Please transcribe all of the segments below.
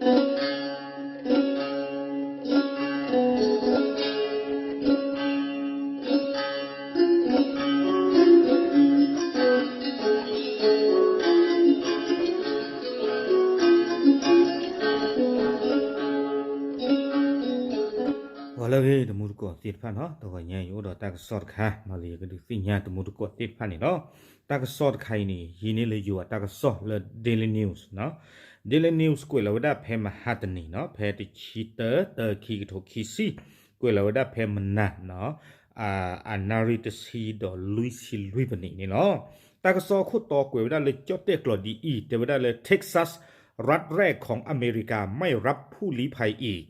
ဂီၤလၢအဂ့ၤ တမူတကိးသ့ၣ်တဖၣ်နီၤ, တဂီၤညါယအိၣ်ဒီးတၢ်ကစီၣ်တခါ မ်လၢယကဒုးသ့ၣ်ညါတမူတကိးသ့ၣ်တဖၣ်န့ၣ်လီၤ. တၢ်ကစီၣ်တခါအံၤန့ၣ် ယံၤန့ၢ်လၢယိၤအတၢ်ကစီၣ်လၢ Daily News နီၤ. Daily News ကွဲးလီၤဝဲဒၣ်ဖဲမဟါတနံၤနီၤ, ဖဲတဆံတၢ တၢ ခံကထိခံဆံ, ကွဲးလီၤဝဲဒၣ်ဖဲမနၤနီၤ, အနၣ်ရံၣ်တဆံဒီးလွံၢ်ဆံလွံၢ်ပနံးန့ၣ်လီၤ. တၢ်ကစီၣ်ခိၣ်တီကွဲးဝဲဒၣ်လၢ ကၠီၣ်တဲၣ်ကျိာ်ဒ်အံၤ, တဲဝဲဒၣ်လၢ Texas รัฐแรกของอเมริกาไม่รับผู้ลี้ภัยอีก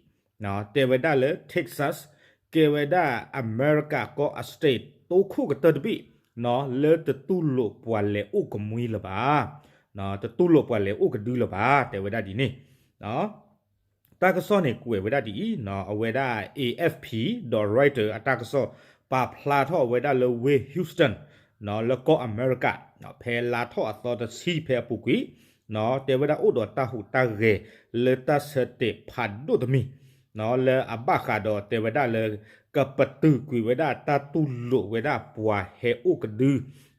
တဲဝဲဒၣ်လၢ Texas ကဲဝဲဒၣ်အမဲရကၤကီၢ်အ state တိခိၣ်ကတၢၢ်တဘ့ၣ်နီၤ လၢတတူၢ်လိာ်ပှၤလဲၤအိၣ်ကမှံလၢၤဘၣ်, တတူၢ်လိာ်ပှၤလဲၤအိၣ်ကဒုလၢၤဘၣ် တဲဝဲဒၣ်ဒ်န့ၣ်. တၢ်ကစီၣ်န့ၣ်ကွဲးဝဲဒၣ်ဒ်အံၤနီၤ, အဝဲဒၣ် A F P ဒီး Reuters အတၢ်ကစီၣ် ပာ်ဖျါထီၣ်ဝဲဒၣ်လၢဝ့ၢ် Houston နီၤ လၢကီၢ်အမဲရကၤ, ဖဲလါထီၣ်အသီတဆံဖဲအပူၤကွံာ်နီၤ, တဲဝဲဒၣ်အိၣ်ဒီးတၢ်ဟူးတၢ်ဂဲၤလၢတၢ်ဆၢတဲာ်ဖးဒိၣ်တမံၤနီၤ, လၢအဘၣ်ဃးဒီးတဲဝဲဒၣ်လၢ ကပတုာ်ကွံာ်ဝဲဒၣ်တၢ်တူၢ်လိာ်ဝဲဒၣ်ပှၤဟဲအိၣ်ကဒု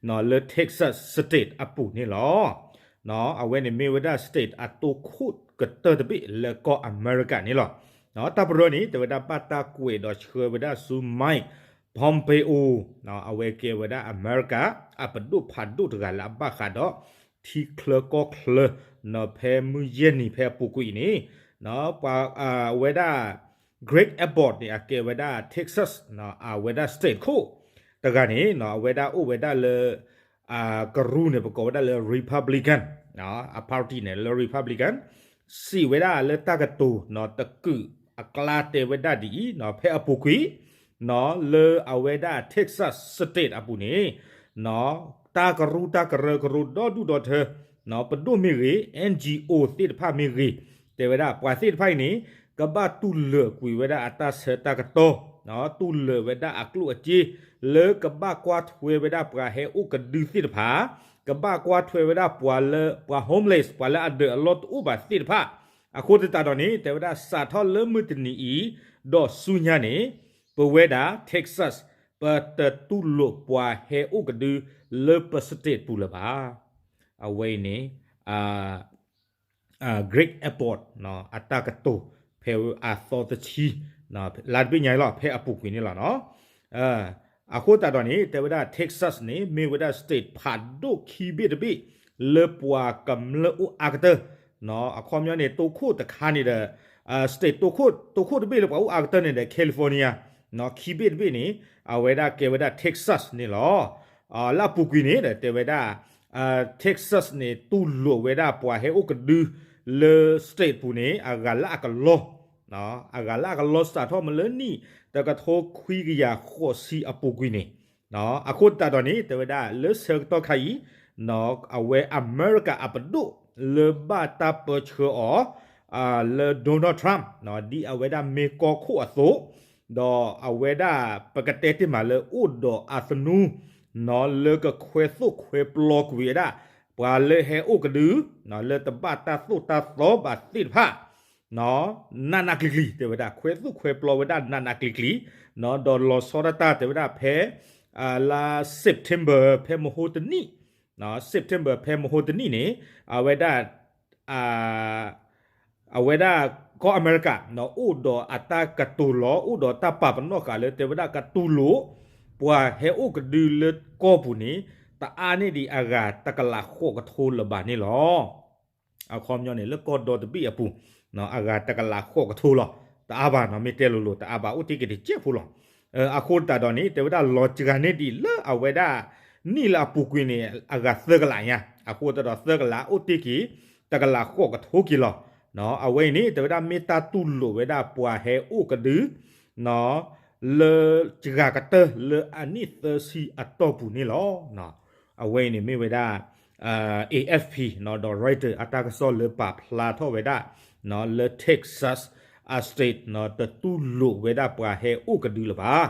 နီၤ လၢ Texas State အပူၤန့ၣ်လီၤ. နီၤ အဝဲန့ၣ်မ့ၢ်ဝဲဒၣ် state အတိခိၣ်ကတၢၢ်တဘ့ၣ်လၢကီၢ်အမဲရကၤန့ၣ်လီၤ. နီၤ တၢ်ပရၢန့ၣ် တဲဝဲဒၣ်ဘၣ်တၢ်ကွဲးဒီးဆှၢဝဲဒၣ်ဆူ Mike Pompeo နီၤ အဝဲကဲဝဲဒၣ်အမဲရကၤ အပဒိၣ်ဖးဒိၣ်တဂၤလၢအဘၣ်ဃးဒီး ထံချၢကီၢ်ချၢ နီၤ ဖဲမုၢ်ယဲၢ်နံၤဖဲအပူၤကွံာ်အံၤန့ၣ် နီၤ ပှၤ အဝဲဒၣ် Greg Abbott န့ၣ် အကဲဝဲဒၣ် Texas နီၤ အဝဲဒၣ် state ခိၣ်တဂၤန့ၣ် နီၤ အဝဲဒၣ်အိၣ်ဝဲဒၣ်လၢ ကရူၢ်န့ၣ် ပကိးဝဲဒၣ်လၢ Republican အ party န့ၣ် လၢ Republican စံးဝဲဒၣ်လၢတၢ်ကတိၤနီၤ တကုာ်အကျါတဲဝဲဒၣ်ဒ်အံၤနီၤ ဖဲအပူၤကွံာ် နီၤ လၢအဝဲဒၣ် Texas State အပူၤန့ၣ် နီၤ တၢ်ကရူၢ်တၢ်ကရၢကရိဒီဒူၣ်ဒီထၢ နီၤ ပဒိၣ်မ့ၢ်ဂ့ၤ N G O သ့ၣ်တဖၣ်မ့ၢ်ဂ့ၤ တဲဝဲဒၣ်ပှၤသ့ၣ်တဖၣ်အံၤန့ၣ် ကဘၣ်တူၢ်လိာ်ကွံာ်ဝဲဒၣ်အတၢ်ဆၢတၢ်ကတီၢ် နီၤ တူၢ်လိာ်ဝဲဒၣ်အကျိၣ်အစ့ လၢကဘၣ်ကွၢ်ထွဲဝဲဒၣ်ပှၤဟဲအိၣ်ကဒုသ့ၣ်တဖၣ် ကဘၣ်ကွၢ်ထွဲဝဲဒၣ်ပှၤလၢ ပှၤ homeless ပှၤလၢအဒၢးအလီၢ်တအိၣ်ဘၣ်သ့ၣ်တဖၣ် အဃိသတးဒီးန့ၣ် တဲဝဲဒၣ်စးထီၣ်လၢမုၢ်တနံၤအံၤ ဒီးဆူညါန့ၣ် ပဝဲဒၣ် Texas ပတတူၢ်လိာ်ပှၤဟဲအိၣ်ကဒုလၢပ state ပူၤလၢၤဘၣ်. အဝဲအံၤန့ၣ် Greg Abbott နီၤ အတၢ်ကတိၤ ဖဲအသီတဆံ လါတဘ့ၣ်ညါအံၤလီၤ ဖဲအပူၤကွံာ်န့ၣ်လီၤနီၤ. အဃိသတးဒီးန့ၣ် တဲဝဲဒၣ် Texas န့ၣ် မ့ၢ်ဝဲဒၣ် state ဖးဒိၣ်ခံဘ့ၣ်တဘ့ၣ် လၢပှၤကမျၢၢ်အိၣ်အါကတၢၢ် နီၤ အခီပညီန့ၣ် တိခိၣ်တခါန့ၣ်ဒီး state တိခိၣ် တိခိၣ်တဘ့ၣ်လၢပှၤအိၣ်အါကတၢၢ်န့ၣ်ဒီး California နီၤ ခံဘ့ၣ်တဘ့ၣ်န့ၣ် အဝဲဒၣ်ကဲဝဲဒၣ် Texas န့ၣ်လီၤ. လၢအပူၤကွံာ်န့ၣ်ဒီး တဲဝဲဒၣ် Texas န့ၣ် တူၢ်လိာ်ဝဲဒၣ်ပှၤဟဲအိၣ်ကဒု လၢ state ပူၤန့ၣ် အဂၤလၢအကလီ အဂၤလၢအကလီစးထီၣ်မ့ၢ်လၢနံၣ် တကထိခွံကယၤဃိးဆံအပူၤကွံာ်န့ၣ် အဃိသတးဒီးန့ၣ် တဲဝဲဒၣ်လၢဆၢကတီၢ်ခါအံၤ အဝဲအမဲရကၤအပဒိၣ် လၢဘၣ်တၢ်ပၢဆှၢအီၤ လၢ Donald Trump ဒ်အဝဲဒၣ်မ့ၢ်ကီၢ်ခိၣ်အသိး ဒီးအဝဲဒၣ်ပကတဲတ့ၢ်မးလၢအိၣ်ဒီးအသနူ နီၤ လၢကခွဲသိၣ်ခွဲပျီကွံာ်ဝဲဒၣ် ပှၤလၢဟဲအိၣ်ကဒု လၢတဘၣ်တၢ်သိၣ်တၢ်သီဘၣ်သ့ၣ်တဖၣ် နးနးကျံၤကျံၤ တဲဝဲဒၣ် ခွဲသိၣ်ခွဲပျီဝဲဒၣ်နးနးကျံၤကျံၤ ဒီးလီၤဆီဒၣ်တၢ်တဲဝဲဒၣ်ဖဲ လါ September ဖဲမဟိတနံၣ် September ဖဲမဟိတနံၣ်န့ၣ် အဝဲဒၣ် အဝဲဒၣ်ကီၢ်အမဲရကၤ အိၣ်ဒီးအတၢ်ကတိၤလီၤ အိၣ်ဒီးတၢ်ပာ်ပနီၣ်ဃာ်လၢတဲဝဲဒၣ်ကတူၢ်လိာ် ပှၤဟဲအိၣ်ကဒုလၢကီၢ်ပူၤန့ၣ် တအါန့ၢ်ဒံးအဂၤတကလးဃိးကထိလၢၤဘၣ်န့ၣ်လီၤ. အခီပညီန့ၣ် လၢကီၢ်ဒီတဘ့ၣ်အပူၤ အဂၤတကလးဃိးကထိလီၤ. တအါဘၣ်နီၤ မ့ၢ်တဲလိၤလိၤ တအါဘၣ် အိၣ်တ့ၢ်က့ၤတစဲးဖိလီၤ. အဃိသတးဒီးန့ၣ် တဲဝဲဒၣ်လီၤစှၤန့ၢ်ဒံးလၢအဝဲဒၣ် နံၣ်လၢအပူၤကွံာ်န့ၣ် အဂၤသၢကလးညါ အဃိသတးဒီးသၢကလးအိၣ်တ့ၢ်က့ၤ တကလးဃိးကထိက့ၤလီၤ. အဝဲအံၤန့ၣ် တဲဝဲဒၣ်မ့ၢ်တၢ်တူၢ်လိာ်ဝဲဒၣ်ပှၤဟဲအိၣ်ကဒု လၢစှၤကတၢၢ်လၢအနံၣ်သၢဆံအတီၢ်ပူၤန့ၣ်လီၤ. အဝဲအံၤန့ၣ် မ့ၢ်ဝဲဒၣ် A F P ဒီး Reuters အတၢ်ကစီၣ်လၢပာ်ဖျါထီၣ်ဝဲဒၣ် လၢ Texas အ state တတူၢ်လိာ်ဝဲဒၣ်ပှၤဟဲအိၣ်ကဒုလၢၤဘၣ်.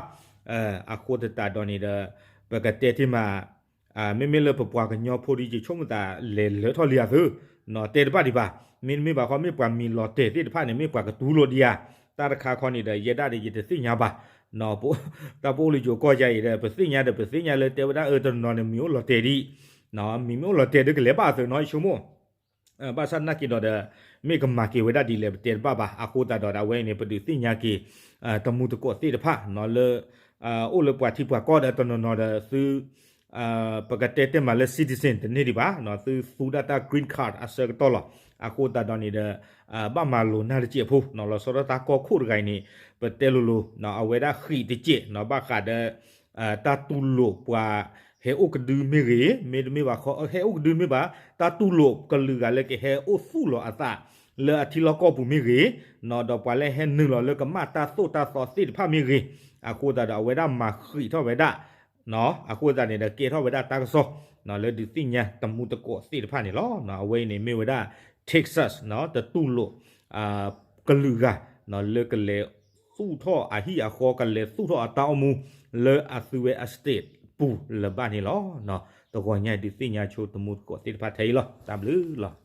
အဃိသတးဒီးန့ၣ်ဒီး ပကတဲတ့ၢ်မး မ့မ့ၢ်လၢပပှၤကညီဖိဒ်ယဆိကမိၣ်သးလဲၤလၢထီၣ်လံအသု တဲတဘၣ်ဒံးဘၣ်. မ့တမ့ၢ်ဘၣ်ခီ မ့ၢ်ပှၤမံၤလီၤတဲာ်သ့ၣ်တဖၣ်န့ၣ် မ့ၢ်ပှၤကတူၢ်လိာ်ဒံးဧါ. တၢ်တခါခီန့ၣ်ဒီး ယဲဒၣ်ဒီးယတသ့ၣ်ညါဘၣ်. တၢ်ပအိၣ်လၢယိၤကီၢ်ယါအံၤဒီး ပသ့ၣ်ညါဒီး ပသ့ၣ်ညါလၢတဲဝဲဒၣ်အၢတနီၤနီၤန့ၣ် မံၤအိၣ်လီၤတဲာ်ဒံး, မံၤမ့ၢ်အိၣ်လီၤတဲာ်ဒီးကလဲၤဘၣ်အသိးနီၤ ယဆိကမိၣ် ဘၣ်ဆၣ်နာ်က့ၤဒီးဒီး မ့ၢ်ကမၤက့ၤဝဲဒၣ်ဒ်လဲၣ် ပတဲတဘၣ်ဘၣ်. အဃိသတးဒီး အဝဲအံၤန့ၣ် ပဒုးသ့ၣ်ညါက့ၤ တမူတကိးသ့ၣ်တဖၣ်လၢ အိၣ်လၢပှၤထံပှၤကီၢ်ဒီးတနီၤနီၤဒီးသု ပကတဲတဲမးလၢ citizen တန့ၢ်ဒံးဘၣ်, သုသူဒၣ်တၢ် green card အဆၢကတီၢ်လီၤ. အဃိသတးဒီးန့ၣ်ဒီး ဘၣ်မၤလိာ်နၢ်တစဲးဖိ လီၤဆီဒၣ်တၢ်ကီၢ်ခိၣ်တဂၤအံၤန့ၣ် ပတဲလိၤလိၤ အဝဲဒၣ်ဃံးတစဲး ဘၣ်ဃးဒီး တၢ်တူၢ်လိာ်ပှၤဟဲအိၣ်ကဒုမ့ၢ်ဂ့ၤ, မ့တမ့ၢ်ဘၣ်ခီ ဟဲအိၣ်ကဒုမ့ၢ်ဘၣ်, တၢ်တူၢ်လိာ်ကလုာ်ဂၤလၢကဟဲအိၣ်သူၣ်လီၤအသး လၢအထံလီၢ်ကီၢ်ပူၤမ့ၢ်ဂ့ၤ, ဒီးပှၤလၢဟဲနုာ်လီၤလၢကမၣ်တၢ်သိၣ်တၢ်သီသ့ၣ်တဖၣ်မ့ၢ်ဂ့ၤ, အဃိသတးဒီး အဝဲဒၣ်မၤဃံးထီၣ်ဝဲဒၣ် အဃိသတးန့ၣ်ဒီး ကဲထီၣ်ဝဲဒၣ်တၢ်ကစီၣ် လၢဒုးသ့ၣ်ညါတမူတကိးသ့ၣ်တဖၣ်န့ၣ်လီၤ. အဝဲအံၤန့ၣ်မ့ၢ်ဝဲဒၣ် Texas တတူၢ်လိာ် ကလုာ်ဂၤ လၢကလဲၤသူၣ်ထီၣ်အဟံၣ်အဃီ ကလဲၤသူၣ်ထီၣ်အတၢ်အိၣ်မူ လၢအသုဝဲအ state ပူၤလၢၤဘၣ်န့ၣ်လီၤ. တဂီၤညါအံၤဒုးသ့ၣ်ညါဆိတမူတကိးသ့ၣ်တဖၣ်ထဲအံၤလီၤ. တၢ်ဘျုးလီၤ.